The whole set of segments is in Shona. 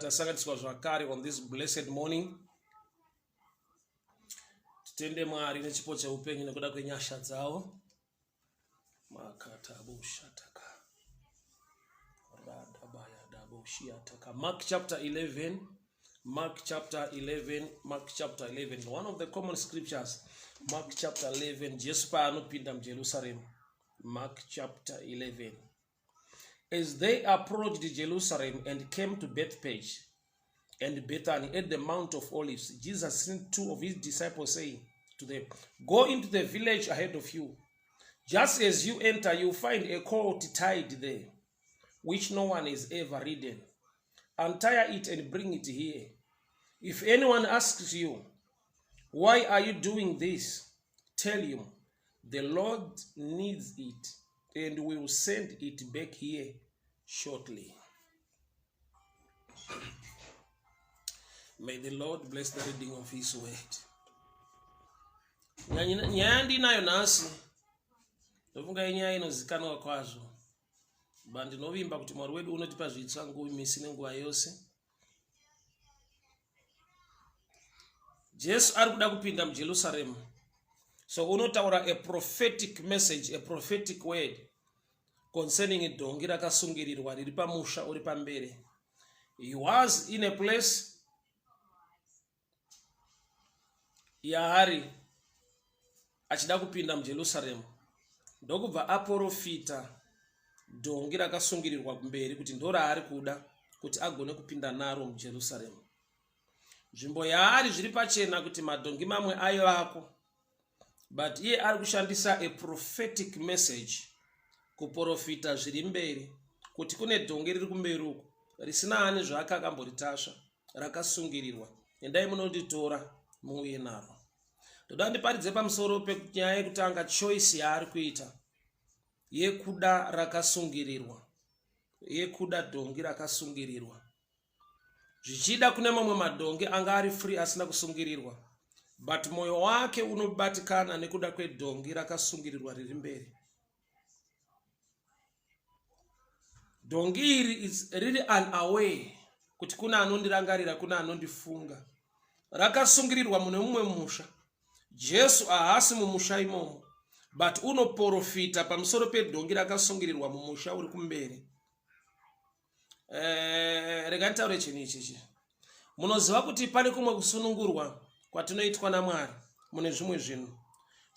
Tasanganiswa zvakare on this blessed morning. Titende Mwari nechipo cheupenyu nekuda kwenyasha dzavo. Makatabushataka. Radabayadabushiataka. Mark chapter 11. Mark chapter 11. Mark chapter 11. One of the common scriptures. Mark chapter 11. Jesu paanopinda muJerusalem. Mark chapter 11. As they approached Jerusalem and came to Bethpage and Bethany at the Mount of Olives, Jesus sent two of his disciples, saying to them, Go into the village ahead of you. Just as you enter, you find a colt tied there, which no one has ever ridden. Untie it and bring it here. If anyone asks you, Why are you doing this? Tell him, The Lord needs it and will send it back here shortly. May the Lord bless the reading of his word. Nyaya ndinayo nhasi ndofunga inyaya inozikanwa kwazvo but ndinovimba kuti Mwari wedu unotipa zvitsva nguva misi nenguva yose. Jesu ari kuda kupinda muJerusarema. So unotaura a prophetic message, a prophetic word concerning dhongi rakasungirirwa riri pamusha uri pamberi. He was in a place yaari achida kupinda muJerusarema ndokubva aporofita dhongi rakasungirirwa kumberi kuti ndoraari kuda kuti agone kupinda naro muJerusarema. Nzvimbo yaari zviri pachena kuti madhongi mamwe aivako but iye ari kushandisa a prophetic message kuporofita zviri mberi kuti kune dhongi riri kumberi uku risina ani zvake akamboritasva rakasungirirwa endai munonditora muuye naro ndoda ndiparidze pamusoro penyaya yekutanga choice yaari kuita yekuda rakasungirirwa yekuda dhongi rakasungirirwa zvichida kune mamwe madhongi anga ari free asina kusungirirwa but mwoyo wake unobatikana nekuda kwedhongi rakasungirirwa riri mberi dhongi iri riri unaware kuti kune anondirangarira kune anondifunga rakasungirirwa mune mumwe musha jesu haasi mumusha imomo but unoporofita pamusoro pedhongi rakasungirirwa mumusha uri kumberi Eh, rega nditaure chinhu ichichi munoziva kuti pane kumwe kusunungurwa kwatinoitwa namwari mune zvimwe zvinhu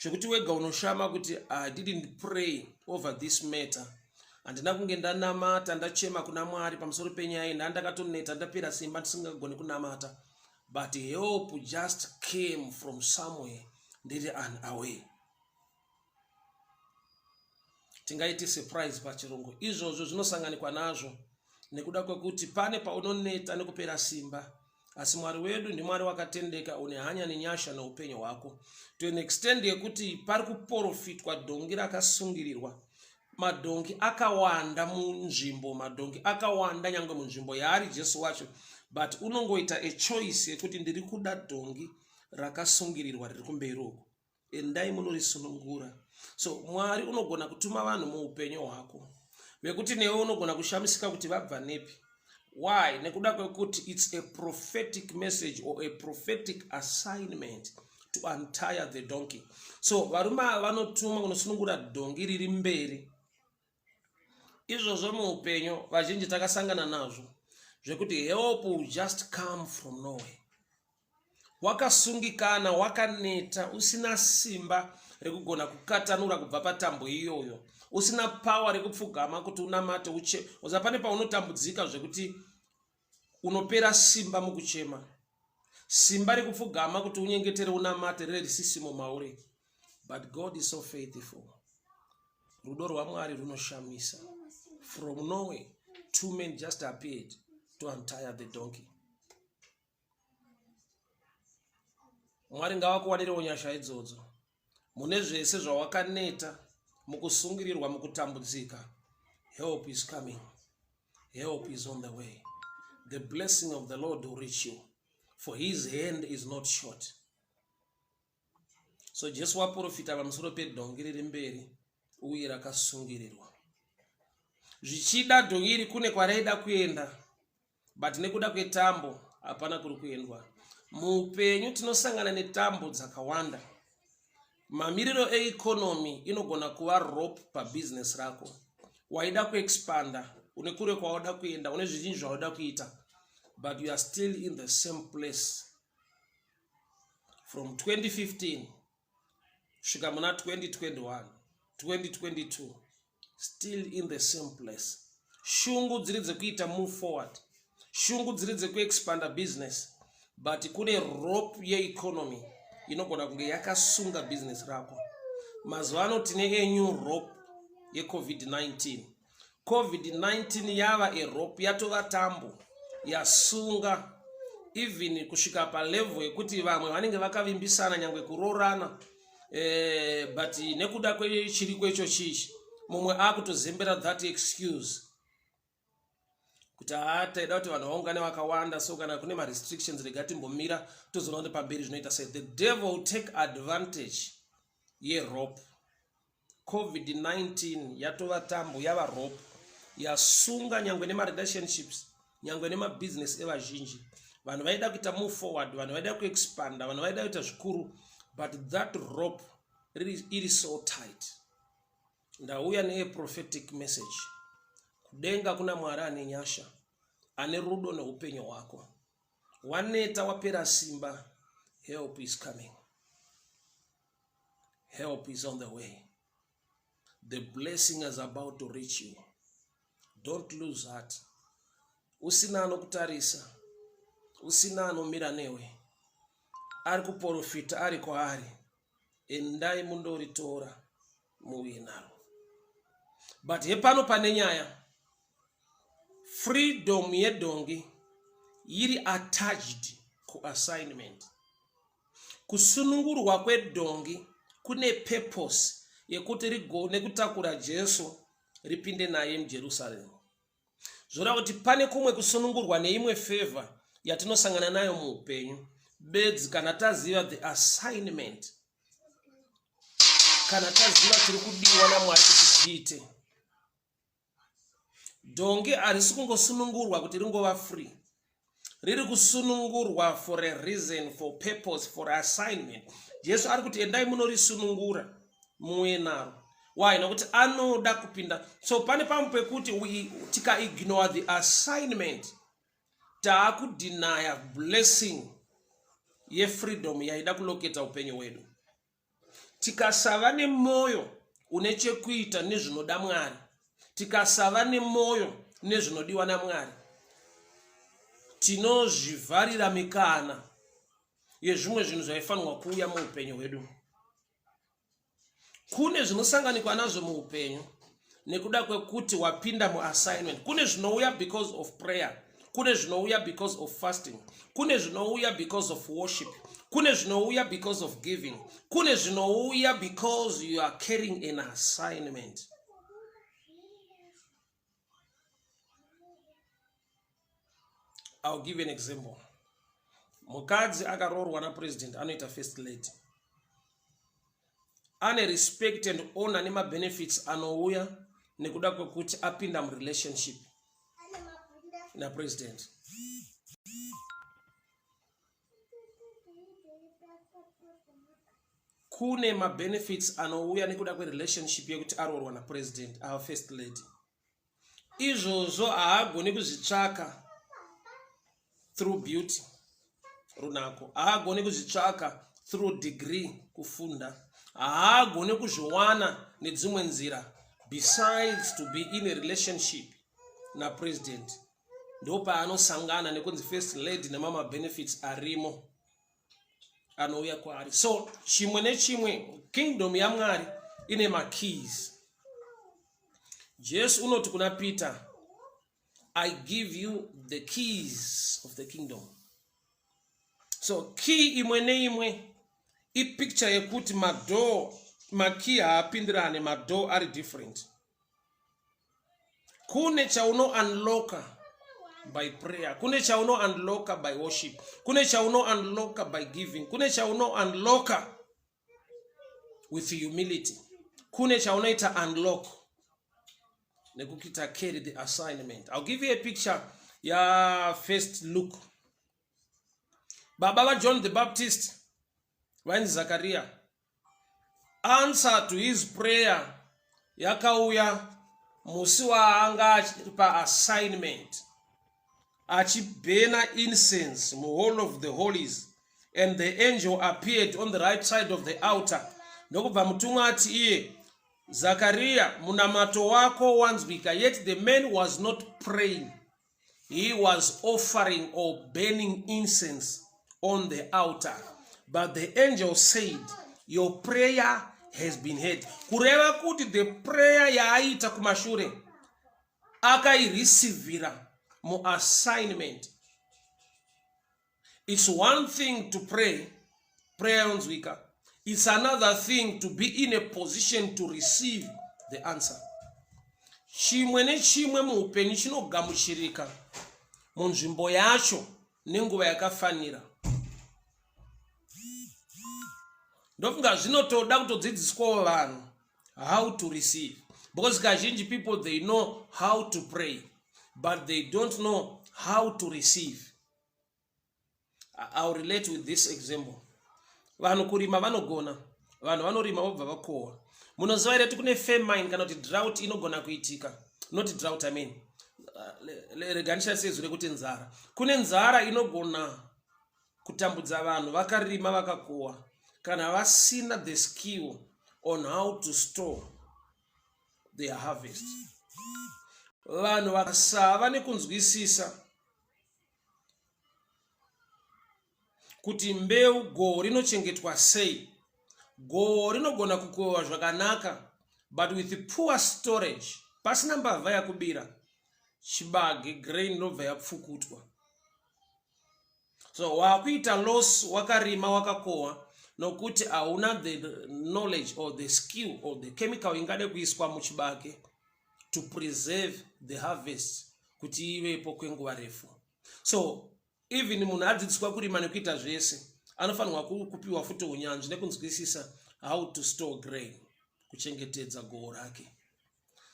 zvekuti wega unoshama kuti i didn't pray over this matter handina kunge ndanamata ndachema kuna mwari pamusoro penyaya iyi ndandakatoneta ndapera simba ndisingagoni kunamata but help just came from somewhere ndiri unaware tingaiti surprise pachirungu izvozvo zvinosanganikwa nazvo nekuda kwekuti pane paunoneta nekupera simba asi mwari wedu ndimwari wakatendeka une hanya nenyasha neupenyu hwako to an extend yekuti pari kuporofitwa dhongi rakasungirirwa madhongi akawanda munzvimbo madhongi akawanda nyange munzvimbo yaari jesu wacho but unongoita a choice yekuti ndiri kuda dhongi rakasungirirwa riri kumberi uku endai munorisunungura so mwari unogona kutuma vanhu muupenyu hwako vekuti newe unogona kushamisika kuti vabva nepi why nekuda kwekuti its a prophetic message or a prophetic assignment to untire the donkey so varume ava vanotumwa kunosunungura dhongi riri mberi izvozvo muupenyu vazhinji takasangana nazvo zvekuti help will just come from nowhere wakasungikana wakaneta usina simba rekugona kukatanura kubva patambo iyoyo usina pawa rekupfugama kuti unamate uche uza pane paunotambudzika zvekuti unopera simba mukuchema simba rekupfugama kuti unyengetere unamate rere risisimo mauri but god is so faithful rudo rwamwari runoshamisa from nowhere two men just appeared to untire the donkey mwari ngavakuwanirewo nyasha idzodzo mune zvese zvawakaneta mukusungirirwa mukutambudzika help is coming help is on the way the blessing of the lord will reach you for his hand is not short so jesu waprofita pamusoro pedhongi riri mberi uye rakasungirirwa zvichida dhongi iri kune kwaraida kuenda. But nekuda kwetambo hapana kuri kuendwa. Muupenyu tinosangana netambo dzakawanda. Mamiriro eeconomy inogona kuva rope pabusiness rako. Waida kuexpanda, une kure kwauda kuenda, une zvizhinji zvauda kuita, but you are still in the same place from 2015 kusvika muna 2021, 2022, still in the same place. Shungu dziri dzekuita move forward, shungu dziri dzekuexpanda business, but kune rope yeeconomy inogona kunge yakasunga business rako. Mazuva ano tine a new rope yeCovid-19. COVID-19 yava a rope, yatova tambo yasunga even kusvika palevel yekuti vamwe vanenge vakavimbisana nyangwe kuroorana, but nekuda kwechiriko icho chichi, mumwe akutozembera that excuse kuti haa, taida kuti vanhu vaungane vakawanda, so kana kune marestrictions rega timbomira, tozoona kuti pamberi zvinoita sei. The devil will take advantage yerope. COVID-19 yatova tambo, yava rope yasunga nyangwe nemarelationships, nyangwe nemabusiness evazhinji. Vanhu vaida kuita move forward, vanhu vaida kuexpanda, vanhu vaida kuita zvikuru, but that rope iri so tight. Ndauya neyeprophetic message. Kudenga kuna Mwari ane nyasha, ane rudo neupenyu hwako. Waneta, wapera simba, help is coming, help is on the way, the blessing is about to reach you. Don't lose heart. Usina anokutarisa, usina anomira newe, ari kuprofita ari kwaari, endai mundoritora muuye naro. But hepano pane nyaya. Freedom yedhongi iri attached kuassignment. Kusunungurwa kwedhongi kune purpose yekuti rigone kutakura Jesu, ripinde naye muJerusarema. Zvoreva kuti pane kumwe kusunungurwa neimwe favor yatinosangana nayo muupenyu bedzi kana taziva the assignment, kana taziva tiri kudiwa naMwari kuti tiite. Dhongi harisi kungosunungurwa kuti ringova free, riri kusunungurwa for a reason, for purpose, for assignment. Jesu ari kuti endai munorisunungura muuye naro. Why? Nokuti anoda kupinda. So pane pamwe pekuti tikaignore the assignment, taakudenya blessing yefreedom yaida kulocata upenyu hwedu. Tikasava nemwoyo une chekuita nezvinoda Mwari, tikasava nemwoyo nezvinodiwa naMwari, tinozvivharira mikana yezvimwe zvinhu zvaifanirwa kuuya muupenyu hwedu. Kune zvinosanganikwa nazvo muupenyu nekuda kwekuti wapinda muassignment. Kune zvinouya because of prayer, kune zvinouya because of fasting, kune zvinouya because of worship, kune zvinouya because of giving, kune zvinouya because you are carrying an assignment. I'll give an example. Mukadzi akaroorwa napresident anoita first lady, ane respect and honor nemabenefits anouya nekuda kwekuti apinda murelationship napresident. Kune mabenefits anouya nekuda kwerelationship yekuti aroorwa napresident, our first lady. Izvozvo haagoni kuzvitsvaka through beauty, runako. Haagoni kuzvitsvaka through degree, kufunda. Haagoni kuzviwana nedzimwe nzira besides to be in a relationship napresident. Ndo paanosangana nekunzi first lady nemamabenefits arimo anouya kwaari. So chimwe nechimwe, kingdom yaMwari ine makeys. Jesu unoti kuna Peter, "I give you the keys of the kingdom." So key imwe neimwe ipicture yekuti madoor, makey haapindirane, madoor ari different. Kune chauno unlocka by prayer, kune chauno unlocka by worship, kune chauno unlocka by giving, kune chauno unlocka with humility, kune chaunoita unlock nekuita carry the assignment. I'll give you a picture. yafirst Luke. Baba vaJohn the Baptist vainzi Zakaria. Answer to his prayer yakauya musi waanga achiri paassignment achibhena incense muhall of the holies, and the angel appeared on the right side of the altar. Ndokubva mutumwa ati iye, Zakaria, munamato wako wanzwika. Yet the man was not praying, he was offering or burning incense on the altar, but the angel said, "Your prayer has been heard." Kureva kuti the prayer yaaita kumashure akairisivhira muassignment. It's one thing to pray, prayer yonzwika. It's another thing to be in a position to receive the answer. Chimwe nechimwe muupenyu chinogamuchirika munzvimbo yacho nenguva yakafanira. Ndofunga zvinotoda kutodzidziswawo vanhu how to receive, because kazhinji people, they know how to pray, but they don't know how to receive. I'll relate with this example. Vanhu kurima vanogona, vanhu vanorima vobva vakohwa. Munoziva here kuti kune famine kana kuti drought inogona kuitika? Not drought, I mean, rega ndishandise izwi rekuti nzara. Kune nzara inogona kutambudza vanhu vakarima vakakohwa kana vasina the skill on how to store their harvest. Vanhu vakasava nekunzwisisa kuti mbeu, goho rinochengetwa sei. Goho rinogona kukohwa zvakanaka, but with poor storage, pasina mbavha yakubira chibage, grain inobva yapfukutwa. So wakuita loss wakarima wakakohwa nokuti hauna the knowledge or the skill or the chemical ingade kuiswa muchibage to preserve the harvest kuti ivepo kwenguva refu. So even munhu adzidziswa kurima nekuita zvese, anofanirwa kupiwa futi unyanzvi nekunzwisisa how to store grain, kuchengetedza goho rake.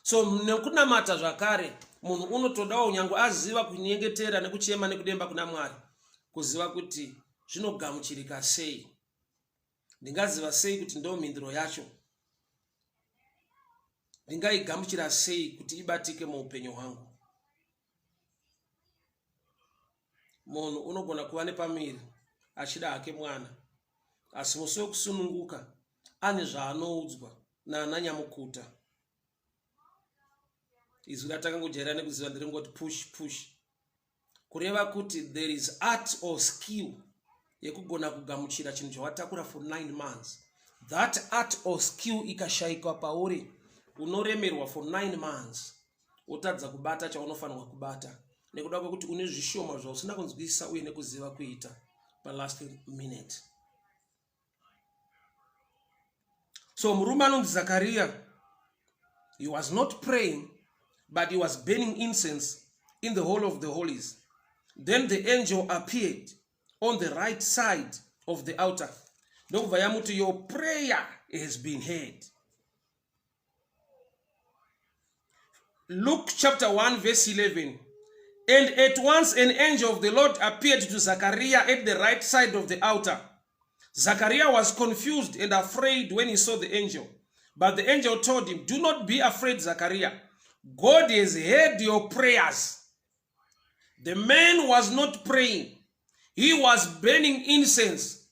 So nekunamata zvakare, munhu unotodawo, nyange aziva kunyengetera nekuchema nekudemba kuna Mwari, kuziva kuti zvinogamuchirika sei. Ndingaziva sei kuti ndo mhinduro yacho? Ndingaigamuchira sei kuti ibatike muupenyu hwangu? Munhu unogona kuva nepamiri achida hake mwana, asi musi wekusununguka ane zvaanoudzwa naana nyamukuta. Izwi ratakangojaira nekuziva nderingoti push push, kureva kuti there is art or skill yekugona kugamuchira chinhu chawatakura for 9 months. That art or skill ikashayikwa pauri, unoremerwa for 9 months, wotadza kubata chaunofanirwa kubata nekuda kwekuti une zvishoma zvausina kunzwisisa uye nekuziva kuita palast minute. So murume anonzi Zakariya, he was not praying, but he was burning incense in the hall of the holies. Then the angel appeared on the right side of the altar, ndokubva yamuti, "Your prayer has been heard." Luke chapter 1 verse 11. And at once an angel of the Lord appeared to Zachariah at the right side of the altar. Zachariah was confused and afraid when he saw the angel. But the angel told him, "Do not be afraid, Zachariah. God has heard your prayers." The man was not praying. He was burning incense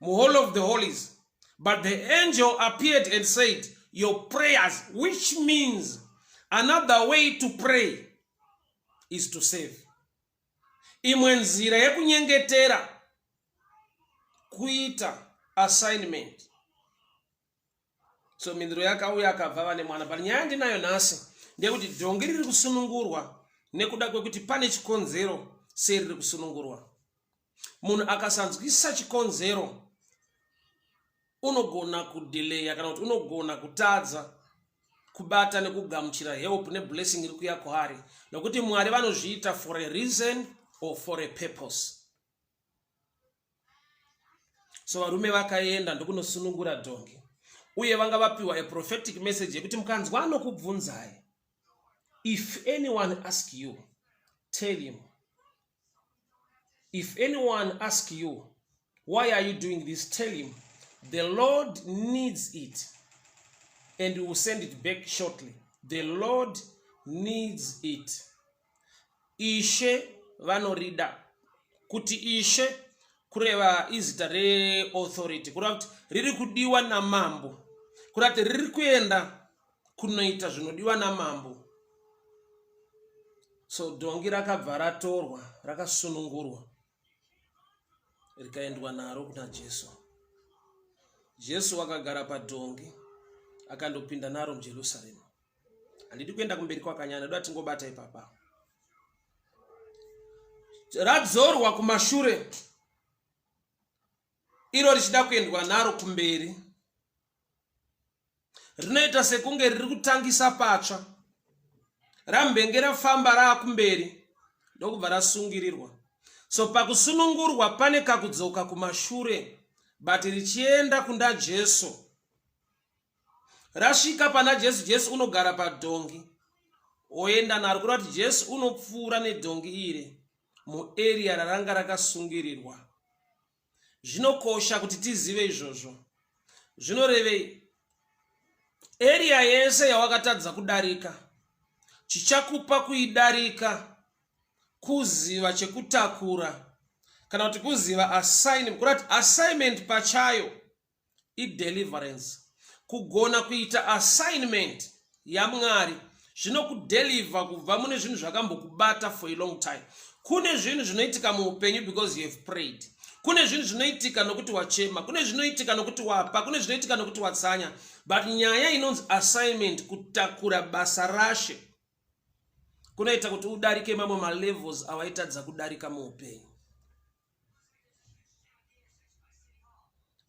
muhall of the holies. But the angel appeared and said, "Your prayers," which means another way to pray is to save. Imwe nzira yekunyengetera kuita assignment. So mhinduro yakauya, akabva vane mwana. But nyaya yandinayo nhasi ndeyekuti dhongi riri kusunungurwa nekuda kwekuti pane chikonzero sei riri kusunungurwa. Munhu akasanzwisisa chikonzero, unogona kudhileya kana kuti unogona kutadza kubata nekugamuchira help neblessing iri kuya kwaari, nokuti Mwari vanozviita for a reason or for a purpose. So varume vakaenda ndokunosunungura dhongi, uye vanga vapiwa a prophetic message yekuti mukanzwa anokubvunzai, if anyone ask you, Tell him, if anyone ask you, why are you doing this? Tell him, the Lord needs it and will send it back shortly. The Lord needs it. Ishe vanorida. Kuti Ishe kureva izita reauthority, kureva kuti riri kudiwa namambo, kureva kuti riri kuenda kunoita zvinodiwa namambo. So dhongi rakabva ratorwa, rakasunungurwa, rikaendwa naro kuna Jesu. Jesu akagara padhongi akandopinda naro muJerusarema. Handidi kuenda kumberi kwakanyanya, ndoda tingobata ipapa. Radzorwa kumashure, iro richida kuendwa naro kumberi. Rinoita sekunge riri kutangisa patsva. Rambenge rafamba raakumberi ndokubva rasungirirwa. So pakusunungurwa pane kakudzoka kumashure, but richienda kunda Jesu. Rasvika pana Jesu, Jesu unogara padhongi oenda naro, kureva kuti Jesu unopfuura nedhongi iri muarea raranga rakasungirirwa. Zvinokosha kuti tizive izvozvo. Zvinorevei? Area yese yawakatadza kudarika, chichakupa kuidarika kuziva chekutakura, kana kuti kuziva assignment. Kureva kuti assignment pachayo ideliverance. Kugona kuita assignment yaMwari zvinokudeliver kubva mune zvinhu zvakambokubata for a long time. Kune zvinhu zvinoitika muupenyu because you have prayed. Kune zvinhu zvinoitika nokuti wachema, kune zvinoitika nokuti wapa, kune zvinoitika nokuti watsanya. But nyaya inonzi assignment, kutakura basa raShe, kunoita kuti udarike mamwe malevels awaitadza kudarika muupenyu.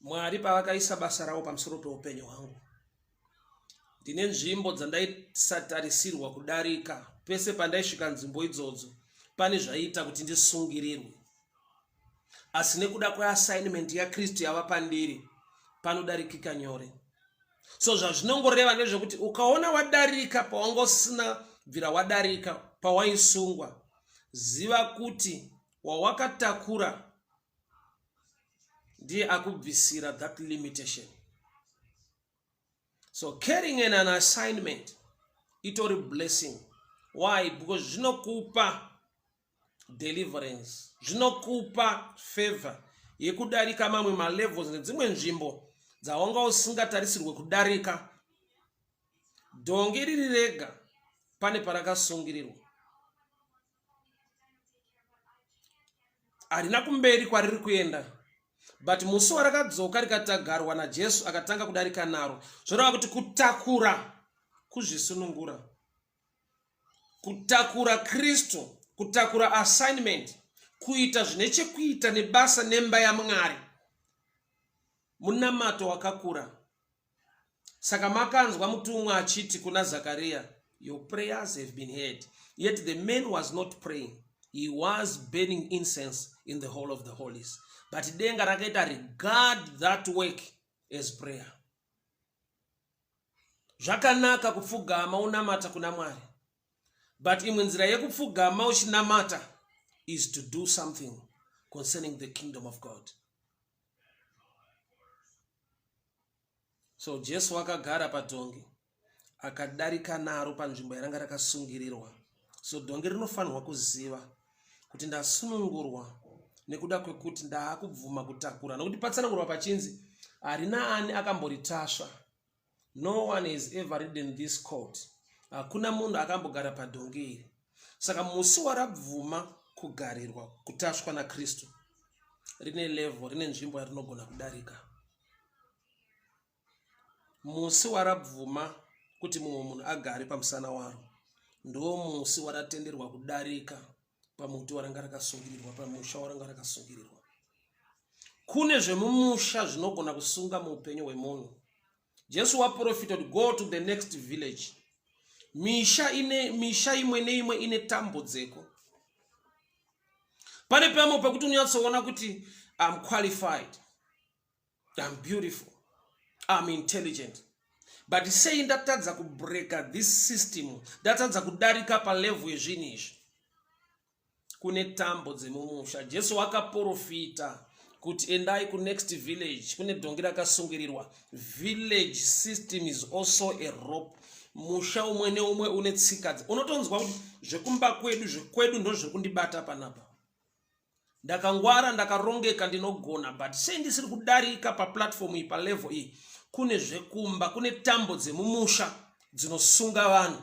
Mwari pavakaisa basa ravo pamusoro peupenyu hwangu, ndine nzvimbo dzandaisatarisirwa kudarika. Pese pandaisvika nzvimbo idzodzo, pane zvaiita kuti ndisungirirwe, asi nekuda kweassignment yaKristu yava pandiri, panodarikika nyore. So zvazvinongoreva ndezvekuti ukaona wadarika pawanga usina bvira wadarika pawaisungwa, ziva kuti wawakatakura ndiye akubvisira that limitation. So carrying an assignment itori blessing. Why? Because zvinokupa deliverance, zvinokupa favor yekudarika mamwe malevels nedzimwe nzvimbo dzawanga usingatarisirwe kudarika. Dhongi riri rega pane parakasungirirwa, harina kumberi kwariri kuenda, but musi warakadzoka rikatagarwa naJesu akatanga kudarika naro. Zvoreva kuti kutakura kuzvisunungura, kutakura Kristu, kutakura assignment, kuita zvine chekuita nebasa nemba yaMwari, munamato wakakura. Saka makanzwa mutumwa achiti kuna Zakaria, your prayers have been heard. Yet the man was not praying, he was burning incense in the hall of the holies. But denga rakaita regard that work as prayer. Zvakanaka kupfugama unamata kuna Mwari, but imwe nzira yekupfugama uchinamata is to do something concerning the kingdom of God. So Jesu akagara padhongi akadarika naro panzvimbo yaranga rakasungirirwa. So dhongi rinofanirwa kuziva kuti ndasunungurwa nekuda kwekuti ndaakubvuma kutakura, nokuti patsanangurwa pachinzi harina ani akamboritasva. No one has ever ridden this colt. Hakuna munhu akambogara padhongi iri. Saka musi warabvuma kugarirwa, kutasvwa naKristu, rine level, rine nzvimbo yarinogona kudarika. Musi warabvuma kuti mumwe munhu agare pamusana waro, ndo musi waratenderwa kudarika pamuti waranga rakasungirirwa, pamusha waranga rakasungirirwa. Kune zvemumusha zvinogona kusunga muupenyu hwemunhu. Jesu waprofita kuti go to the next village. Misha ine misha imwe neimwe ine tambo dzeko. Pane pamwe pekuti unonyatsoona kuti I'm qualified, I'm beautiful, I'm intelligent, but sei ndatadza kubreka this system, ndatadza kudarika palevel yezvinhu izvi? Kune tambo dzemumusha. Jesu wakaporofita kuti endai kunext village kune dhongi rakasungirirwa. Village system is also a rope. Musha umwe neumwe une tsika. Unotonzwa kuti zvekumba kwedu zvekwedu ndozviri kundibata panapa. Ndakangwara, ndakarongeka, ndinogona, but sei ndisiri kudarika paplatform iyi, palevel iyi? Kune zvekumba, kune tambo dzemumusha dzinosunga vanhu.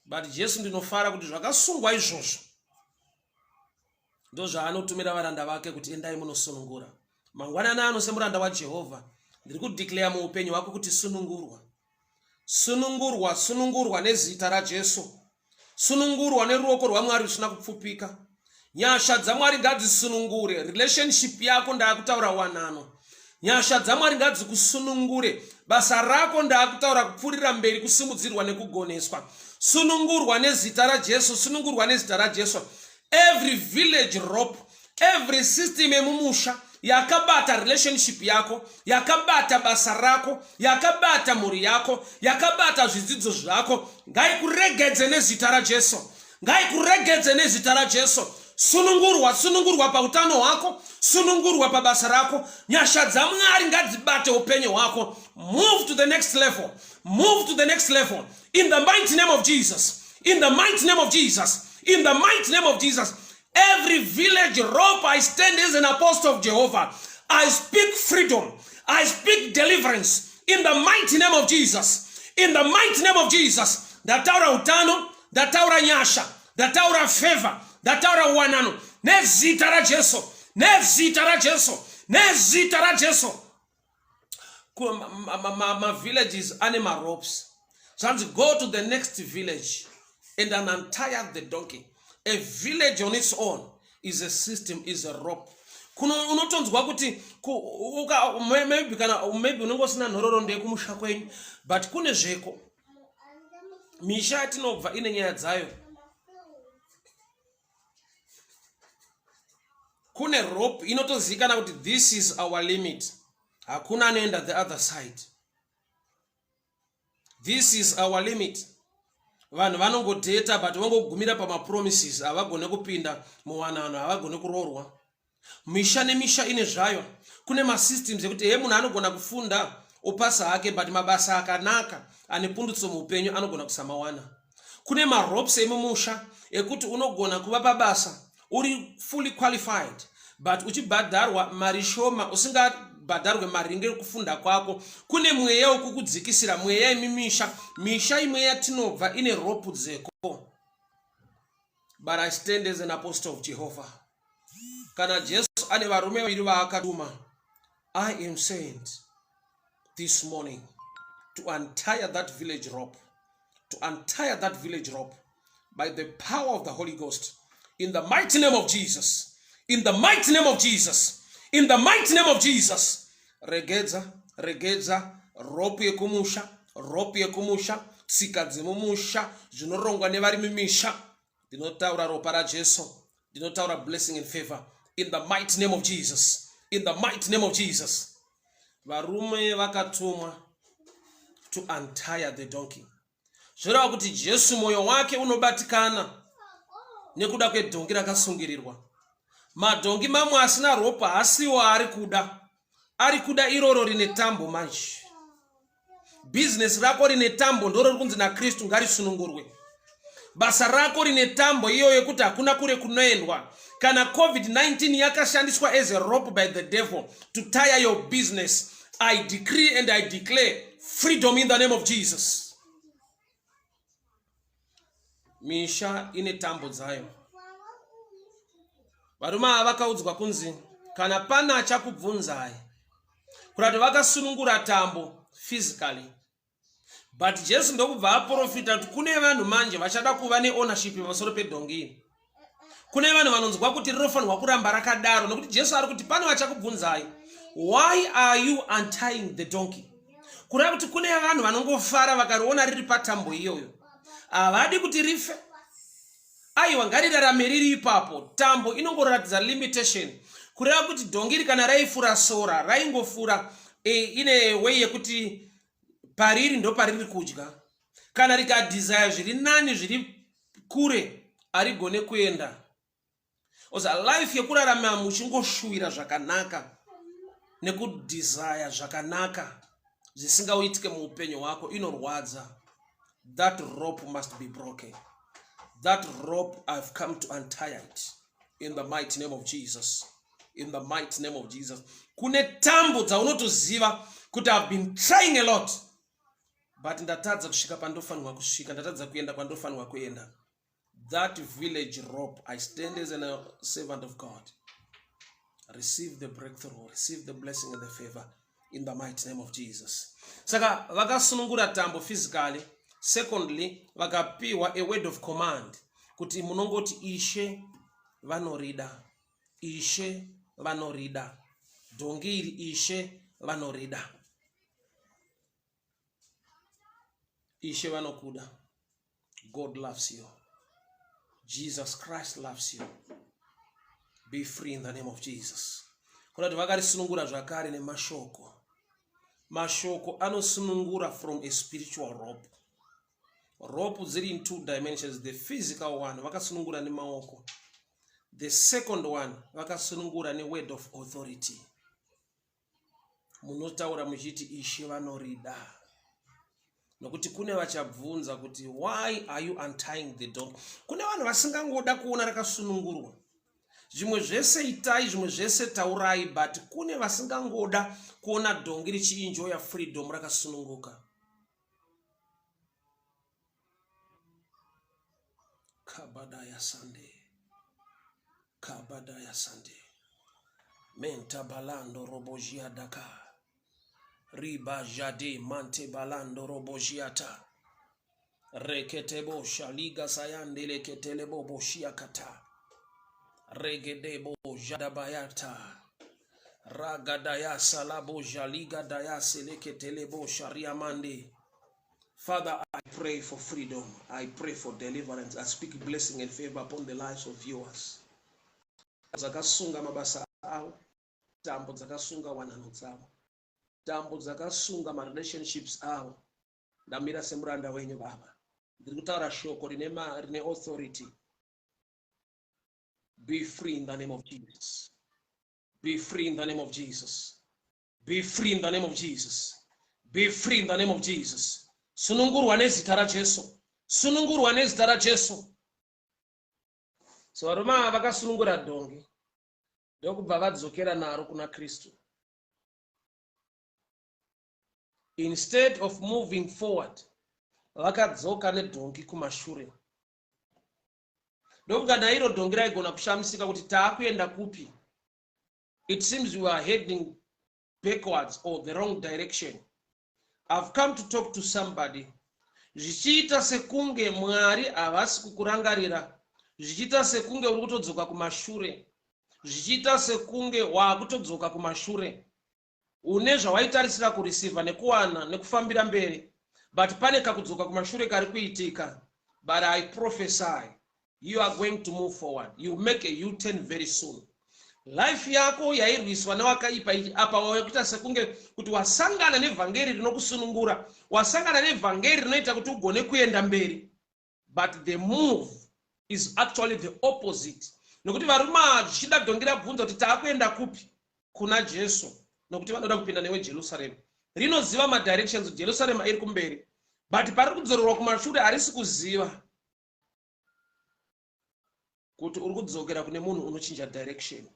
But Jesu ndinofara kuti zvakasungwa izvozvo ndozvaanotumira varanda vake kuti endai munosunungura. Mangwanani ano semuranda waJehovha ndiri kudeclare muupenyu hwako kuti sunungurwa. Sunungurwa, sunungurwa nezita raJesu. Sunungurwa neruoko rwaMwari rusina kupfupika. Nyasha dzaMwari ngadzisunungure relationship yako, ndaakutaura wanano. Nyasha dzaMwari ngadzikusunungure basa rako, ndaakutaura kupfuurira mberi, kusimudzirwa nekugoneswa. Sunungurwa nezita raJesu, sunungurwa nezita raJesu. Every village rope, every system yemumusha yakabata relationship yako, yakabata basa rako, yakabata mhuri yako, yakabata zvidzidzo zvako, ngaikuregedze nezita raJesu. Ngaikuregedze nezita raJesu. Sunungurwa, sunungurwa pautano hwako, sunungurwa pabasa rako. Nyasha dzaMwari ngadzibate upenyu hwako. Move to the next level, move to the next level in the mighty name of Jesus, in the mighty name of Jesus, in the mighty name of Jesus. Every village rope, I stand as an apostle of Jehovah. I speak freedom, I speak deliverance in the mighty name of Jesus, in the mighty name of Jesus. Ndataura utano, ndataura nyasha, ndataura favor, ndataura wanano nezita raJesu, nezita raJesu, nezita raJesu. Mavillages ane maropes. Zvanzi go to the next village and untie the donkey. A village on its own is a system, is a rope. Kuno unotonzwa kuti maybe kana maybe unenge usina nhororondo yekumusha kwenyu, but kune zveko misha yatinobva ine nyaya dzayo. Kune rope inotozivikana kuti this is our limit, hakuna anoenda the other side. This is our limit. Vanhu vanongodheta but vangogumira pamapromises, havagone kupinda muwanano, havagone kuroorwa. Misha nemisha ine zvayo. Kune masystems ekuti he munhu anogona kufunda opasa hake, but mabasa akanaka ane pundutso muupenyu anogona kusamawana. Kune maropes emumusha ekuti unogona kuva pabasa uri fully qualified but uchibhadharwa mari shoma, usingabhadharwe mari ngekufunda kwako. Kune mweya wekukudzikisira, mweya yemimisha. Misha imwe yatinobva ine rope dzeko. But I stand as an apostle of Jehovah. Kana Jesu ane varume vaviri vaakatuma, I am sent this morning to untie that village rope, to untie that village rope by the power of the Holy Ghost, in the mighty name of Jesus, in the mighty name of Jesus, in the mighty name of Jesus. Regedza, regedza rope yekumusha, rope yekumusha, tsika dzemumusha zvinorongwa nevari mumisha. Ndinotaura ropa raJesu, ndinotaura blessing and favor in the mighty name of Jesus, in the mighty name of Jesus. Varume vakatumwa to untie the donkey. Zvoreva kuti Jesu mwoyo wake unobatikana nekuda kwedhongi rakasungirirwa. Madhongi mamwe asina ropa hasiwo ari kuda, ari kuda iroro rine tambo. Manje bhizinesi rako rine tambo ndoro riri kunzi naKristu ngarisunungurwe. Basa rako rine tambo iyoyo yekuti hakuna kure kunoendwa. Kana COVID-19 yakashandiswa as a rope by the devil to tire your business, I decree and I declare freedom in the name of Jesus. Misha ine tambo dzayo. Varume ava vakaudzwa kunzi kana pana achakubvunzai, kurati vakasunungura tambo physically, but Jesu ndokubva aprofita kuti kune vanhu manje vachada kuva neownership pamusoro pedhongi iri. Kune vanhu vanonzwa kuti rinofanirwa kuramba rakadaro, nekuti Jesu ari kuti pane vachakubvunzai, why are you untying the donkey? Kureva kuti kune vanhu vanongofara vakariona riri patambo iyoyo, havadi kuti rife. Aiwa, ngarirarame riri ipapo. Tambo inongoratidza limitation. Kureva kuti dhongi iri kana raifura sora, raingofura ine way yekuti pariri ndo pariri kudya. Kana rikadesire zviri nani zviri Kure harigone kuenda. Oza life yekurarama muchingoshuwira zvakanaka nekudesire zvakanaka zvisingauitike muupenyu hwako inorwadza. That rope must be broken. That rope I've come to untie it in the mighty name of Jesus. In the mighty name of Jesus. Kune tambo dzaunotoziva kuti I've been trying a lot but ndatadza kusvika pandofanirwa kusvika, ndatadza kuenda kwandofanirwa kuenda. That village rope, I stand as a servant of God. Receive the breakthrough, receive the blessing and the favor in the mighty name of Jesus. Saka vakasunungura tambo physically. Secondly, vakapiwa a word of command kuti munongoti Ishe vanorida. Ishe vanorida. Dhongi iri Ishe vanorida. Ishe vanokuda. God loves you. Jesus Christ loves you. Be free in the name of Jesus. Kuna kuti vakarisunungura zvakare nemashoko. Mashoko anosunungura from a spiritual rope. Rope dziri in two dimensions. The physical one vakasunungura nemaoko. The second one vakasunungura neword of authority. Munotaura muchiti Ishe vanorida. Nokuti kune vachabvunza kuti why are you untying the dog? Kune vanhu vasingangoda kuona rakasunungurwa. Zvimwe zvese itai, zvimwe zvese taurai, but kune vasingangoda kuona dhongi richienjoya freedom rakasununguka. Kabadaya Sunday. Kabadaya Sunday. Menta balando robojia daka. Riba jade mante balando robojiata. Reketebo shaliga sayande leketelebo boshia kata. Regedebo jadabayata. Ragadaya salabo jaliga daya seleketelebo shariamande. Father, I pray for freedom. I pray for deliverance. I speak blessing and favor upon the lives of viewers. Dzakasunga mabasa avo, tambo dzakasunga wanano dzavo, tambo dzakasunga marelationships avo. Ndamira semuranda wenyu Baba. Ndiri kutaura shoko rine, rine authority. Be free in the name of Jesus. Be free in the name of Jesus. Be free in the name of Jesus. Be free in the name of Jesus. Sunungurwa nezita raJesu. Sunungurwa nezita raJesu. So varume ava vakasunungura dhongi ndokubva vadzokera naro kuna Kristu. Instead of moving forward, vakadzoka nedhongi kumashure. Ndokunga nairo dhongi raigona kushamisika kuti taakuenda kupi. It seems we are heading backwards or the wrong direction. I've come to talk to somebody. Zvichiita sekunge Mwari havasi kukurangarira, zvichiita sekunge uri kutodzoka kumashure, zvichiita sekunge waakutodzoka kumashure. Une zvawaitarisira kureceiver nekuwana nekufambira mberi, but pane kakudzoka kumashure kari kuitika. But I prophesy you are going to move forward. You make a U-turn very soon. Life yako yairwiswa newakaipa ichi apa wauya kuita sekunge kuti wasangana nevhangeri rinokusunungura, wasangana nevhangeri rinoita kuti ugone kuenda mberi, but the move is actually the opposite. Nokuti varume ava zvichida dhongi rabvunza kuti taakuenda kupi? Kuna Jesu, nokuti vanoda kupinda newe Jerusalem. Rinoziva madirections, Jerusalem iri kumberi, but pariri kudzorerwa kumashure harisi kuziva kuti uri kudzokera kune munhu unochinja direction.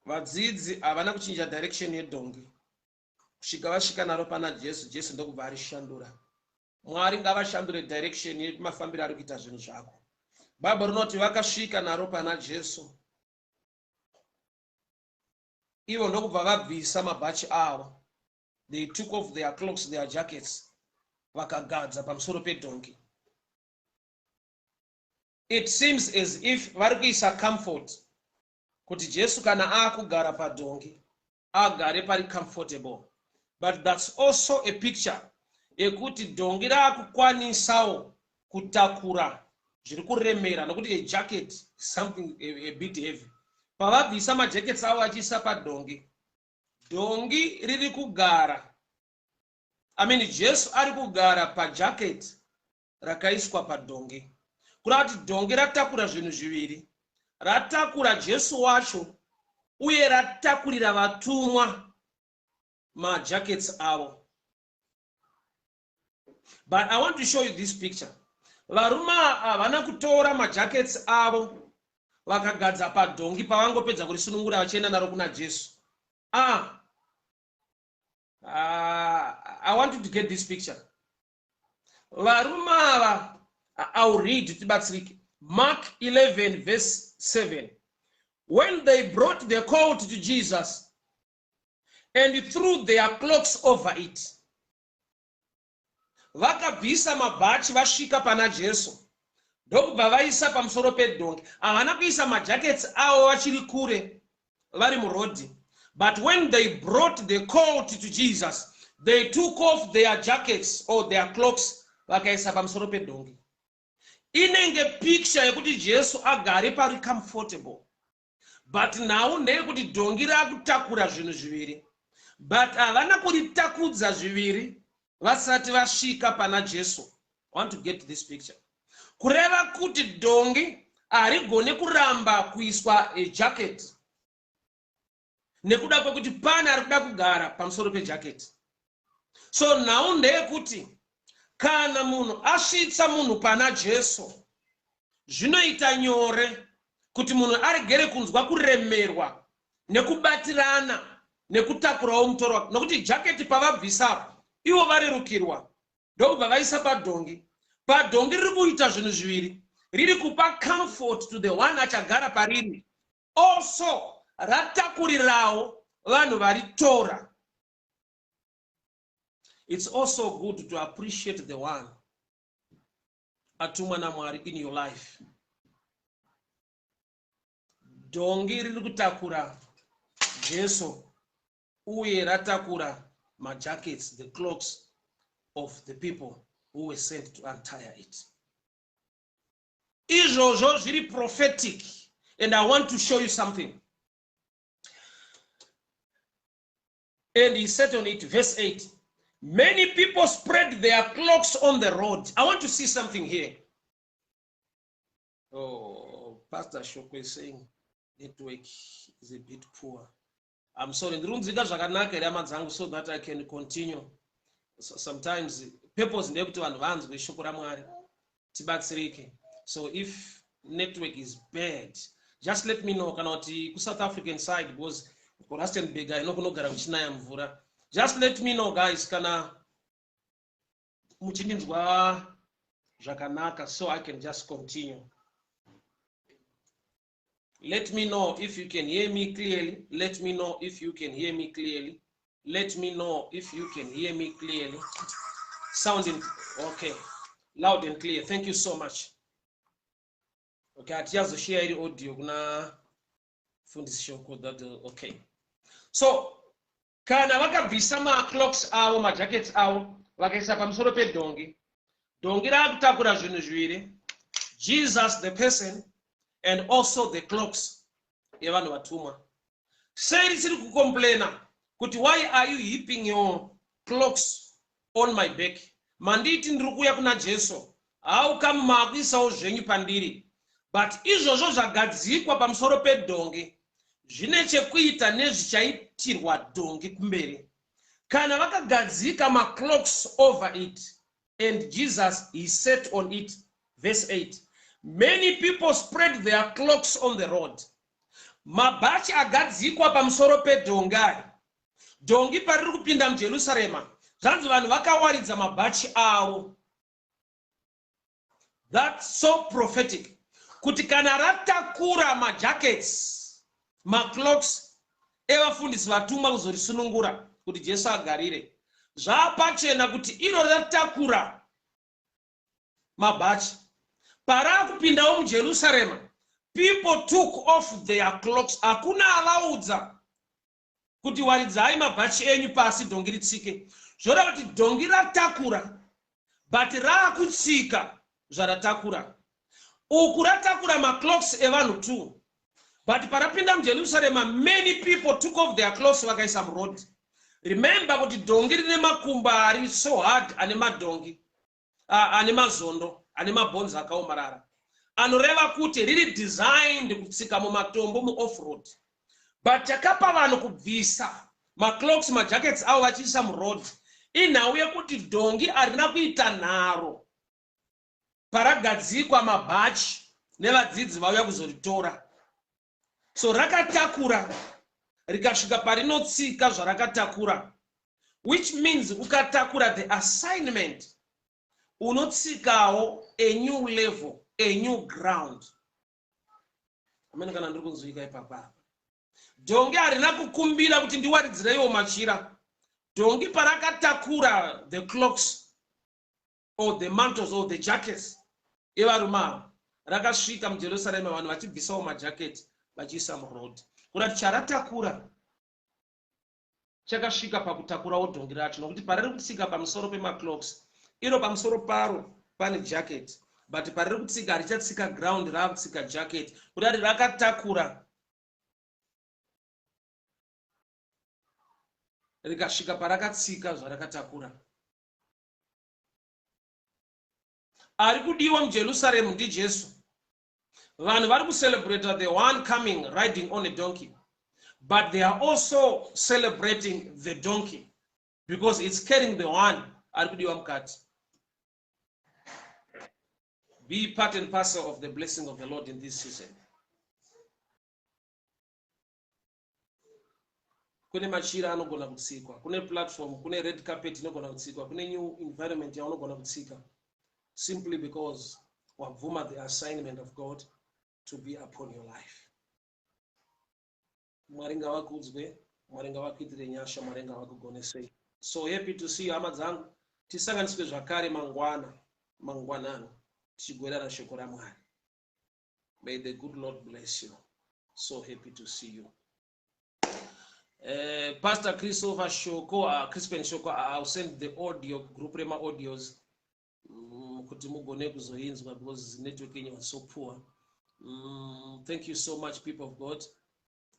Vadzidzi havana kuchinja direction yedhongi kusvika vasvika naro pana Jesu. Jesu ndokubva arishandura. Mwari ngavashandure direction yemafambiro ari kuita zvinhu zvako. Bhaibheri rinoti vakasvika naro pana Jesu, ivo ndokubva vabvisa mabhachi avo. They took off their cloaks, their jackets, vakagadza pamusoro pedhongi. It seems as if vari kuisa comfort kuti Jesu kana akugara padhongi agare pari comfortable, but that's also a picture yekuti dhongi raakukwanisawo kutakura zviri kuremera, nokuti a jacket is something a bit heavy. Pavabvisa majackets avo achiisa padhongi, dhongi riri kugara, I mean, Jesu ari kugara pajacket. Rakaiswa padhongi. Kureva kuti dhongi ratakura zvinhu zviviri. Ratakura Jesu wacho uye ratakurira vatumwa majackets avo. But I want to show you this picture. Varume havana kutora majackets avo vakagadza padhongi pavangopedza kurisunungura vachienda naro kuna Jesu. Ah, I want you to get this picture. Varume ava, I'll read tibatsirike. Mark 11 verse 7. When they brought the colt to Jesus and threw their cloaks over it. Vakabvisa mabhachi vasvika pana Jesu ndokubva vaisa pamusoro pedhongi. Havana kuisa majackets avo vachiri kure vari murodhi. But when they brought the colt to Jesus, they took off their jackets or their cloaks vakaisa pamusoro pedhongi. Inenge picture yekuti Jesu agare pari comfortable. But nhau ndeyekuti dhongi rakutakura zvinhu zviviri. But havana kuritakudza zviviri vasati vasvika pana Jesu. I want to get this picture. Kureva kuti dhongi harigone kuramba kuiswa jacket nekuda kwekuti pane ari kuda kugara pamusoro pejacket. So nhau ndeyekuti kana munhu asvitsa munhu pana Jesu, zvinoita nyore kuti munhu aregere kunzwa kuremerwa nekubatirana nekutakurawo mutoro wake, nokuti jaketi pavabvisapo ivo varerukirwa ndokubva vaisa padhongi. Padhongi riri kuita zvinhu zviviri, riri kupa comfort to the one achagara pariri, also ratakurirawo vanhu varitora. It's also good to appreciate the one atumwa naMwari in your life. Dhongi riri kutakura Jesu uye ratakura majackets, the cloaks of the people who were sent to untie it. Izvozvo zviri prophetic, and I want to show you something. And he sat on it, verse 8. Many people spread their cloaks on the road. I want to see something here. Oh, Pastor Shoko is saying network is a bit poor. I'm sorry, ndiri kunzwika zvakanaka here hama dzangu, so that I can continue? So sometimes purpose ndeyekuti vanhu vanzwe shoko raMwari, tibatsirike. So if network is bad, just let me know, kana kuti kuSouth African side, because kuRustenburg ino kunogara kuchinaya mvura. Just let me know, guys, kana muchindinzwa zvakanaka, so I can just continue. Let me know if you can hear me clearly. Let me know if you can hear me clearly. Let me know if you can hear me clearly. Sounding okay, loud and clear. Thank you so much. Okay, hatichazoshare iri audio kuna Fundisi Shoko. That okay. So kana vakabvisa macloaks avo, majackets avo, vakaisa pamusoro pedhongi, dhongi raakutakura zvinhu zviviri: Jesus the person and also the cloaks yevanhu vatumwa. Sei risiri kucomplaina kuti, "Why are you heaping your cloaks on my back? Manditi ndiri kuuya kuna Jesu, how come maakuisawo zvenyu pandiri?" But izvozvo zvagadzikwa pamusoro pedhongi zvine chekuita nezvichaitirwa dhongi kumberi. Kana vakagadzika macloaks over it and Jesus, he sat on it, verse 8, many people spread their cloaks on the road. Mabhachi agadzikwa pamusoro pedhongi aya, dhongi pariri kupinda muJerusarema, zvanzi vanhu vakawaridza mabhachi avo. That's so prophetic kuti kana ratakura majackets, macloaks evafundisi vatumwa kuzorisunungura kuti Jesu agarire, zvaapachena kuti iro ratakura mabhachi, paraakupindawo muJerusarema, people took off their cloaks. Hakuna avaudza kuti waridzai mabhachi enyu pasi dhongi ritsike. Zvoreva kuti dhongi ratakura, but raakutsika zvaratakura. Uku ratakura macloaks evanhu too, but parapinda muJerusarema, many people took off their cloaks vakaisa muroad. Remember kuti dhongi rine makumbo ari so hard, ane madhongi. ane mazondo ane mabhonzo akaomarara anoreva kuti riri designed kutsika mumatombo muoffroad but chakapa vanhu kubvisa maclocks majackets avo vachiisa muroad inhau yekuti dhongi harina kuita nharo paragadzikwa mabhachi nevadzidzi vauya kuzoritora so rakatakura rikasvika parinotsika zvarakatakura which means ukatakura the assignment unotsikawo a new level a new ground amene kana ndiri kunzwika ipapa apa dhongi harina kukumbira kuti ndiwaridzireiwo machira dhongi parakatakura the clocks or the mantles or the jackets evarume ava rakasvika mujerusarema vanhu vachibvisawo majaketi vachiisa muroad kurati charatakura chakasvika pakutakurawo dhongi racho nokuti pariri kutsika pamusoro pemaclocks iro pamusoro paro pane jacket but pariri kutsika harichatsika ground raakutsika jacket kudati rakatakura rikasvika parakatsika zvarakatakura ari kudiwa mujerusaremu ndijesu vanhu vari kucelebrata the one coming riding on a donkey but they are also celebrating the donkey because it's carrying the one ari kudiwa mukati be part and parcel of the blessing of the lord in this season kune machira anogona kutsikwa kune platform kune red carpet inogona kutsikwa kune new environment yaunogona kutsika simply because wabvuma the assignment of god to be upon your life mwari ngavakudzwe mwari ngavakuitire nyasha mwari ngavakugonesei so happy to see you hama dzangu tisanganiswe zvakare mangwana mangwanani tichigwerana shoko ramwari May the good Lord bless you. So happy to see you. Uh, Pastor Christopher Shoko, uh, Crispin Shoko, uh, I'll send the audio, group rema audios, mm, kuti mugone kuzoinzwa because network yenyu was so poor. Mm, thank you so much, people of God.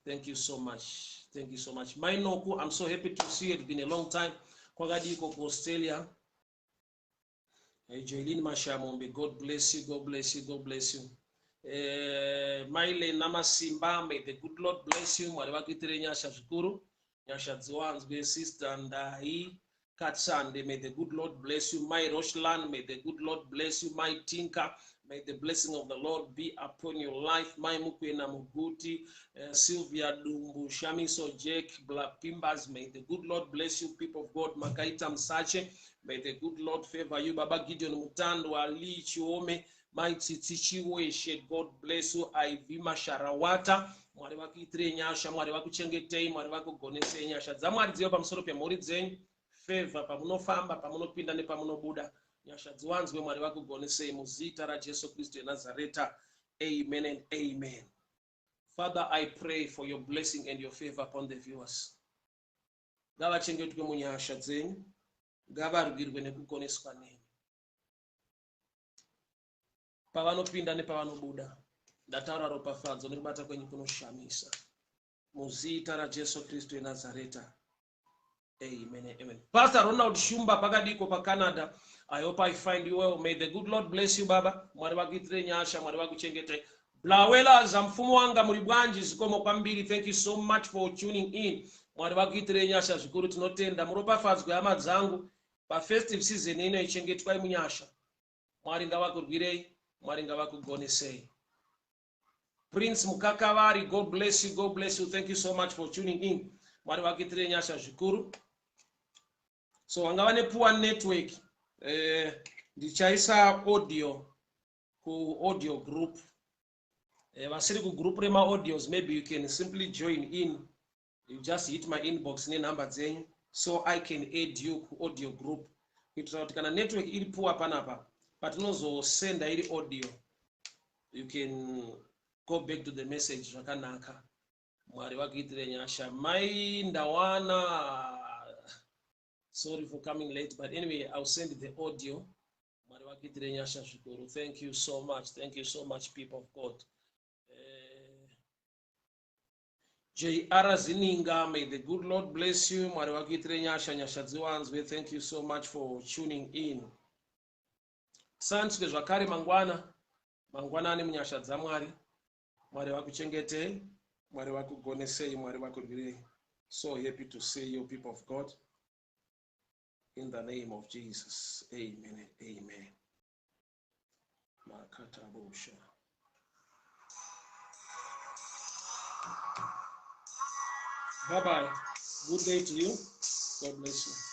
Thank you so much. Thank you so much. Mai Noku, I'm so happy to see you. It's been a long time. Kwakadiko ku Australia. Hey, Joylene Mashamombe, God bless you, God bless you, God bless you. Eh, Maile Namasimba, may the good Lord bless you. Mwari vakuitire nyasha zvikuru. Nyasha dziwanzwe, Sister Ndai Katsande, may the good Lord bless you. My Roshlan, may the good Lord bless you. My Tinka, may the blessing of the Lord be upon your life. My Mukwena Muguti, uh, Sylvia Dumbu, Shamiso Jack, Black Pimbas, may the good Lord bless you, people of God. Makaita Msache, May the good Lord favor you. Baba Gideon Mutando, Ali Chiome, Mai Tsitsi Chiweshe, God bless you. Ivy Masharawata, Mwari vakuitirei nyasha, Mwari vakuchengetei, Mwari vakugonesei nyasha dzaMwari dzive pamusoro pemhuri dzenyu. Favor pamunofamba, pamunopinda nepamunobuda. Nyasha dziwanzwe, Mwari vakugonesei muzita raJesu Kristu yeNazareta. Amen and amen. Father, I pray for your blessing and your favor upon the viewers. Ngavachengetwe munyasha dzenyu, ngavarwirwe nekugoneswa nemi. Pavanopinda nepavanobuda, ndataura ropafadzo nekubata kwenyu kunoshamisa. Muzita raJesu Kristu yeNazareta. Amen. Amen. Pastor Ronald Shumba pakadiko paCanada. I hope I find you well. May the good Lord bless you baba. Mwari vakuitire nyasha, Mwari vakuchengete. Blawela zamfumo wanga muri bwanji zikomo kwambiri. Thank you so much for tuning in. Mwari vakuitirei nyasha zvikuru tinotenda. Muropafadzwe hama dzangu. Pa festive season ino ichengetwai munyasha. Mwari ngavakurwirei, Mwari ngavakugonesei. Prince Mukakavari, God bless you, God bless you. Thank you so much for tuning in. Mwari vakuitirei nyasha zvikuru. So vanga vane poor network. Eh, ndichaisa audio kuaudio group eh, vasiri kugroup remaaudios maybe you can simply join in you just hit my inbox nenhamba dzenyu so i can add you kuaudio group kuitira kuti kana network iri poor panapa patinozosenda iri audio you can go back to the message zvakanaka mwari vakuitire nyasha mai ndawana sorry for coming late but anyway ill send the audio Mwari vakuitire nyasha zvikuru. Thank you so much. Thank you so much people of God. Eh, JR Zininga, may the good Lord bless you. Mwari vakuitire nyasha, nyasha dziwanzwe. Thank you so much for tuning in. Tisanganiswe zvakare mangwana mangwanani munyasha dzaMwari. Mwari vakuchengetei, Mwari vakugonesei, Mwari vakurwirei. So happy to see you people of God. In the name of Jesus. Amen and amen. Makatabusha. Bye bye. Good day to you. God bless you.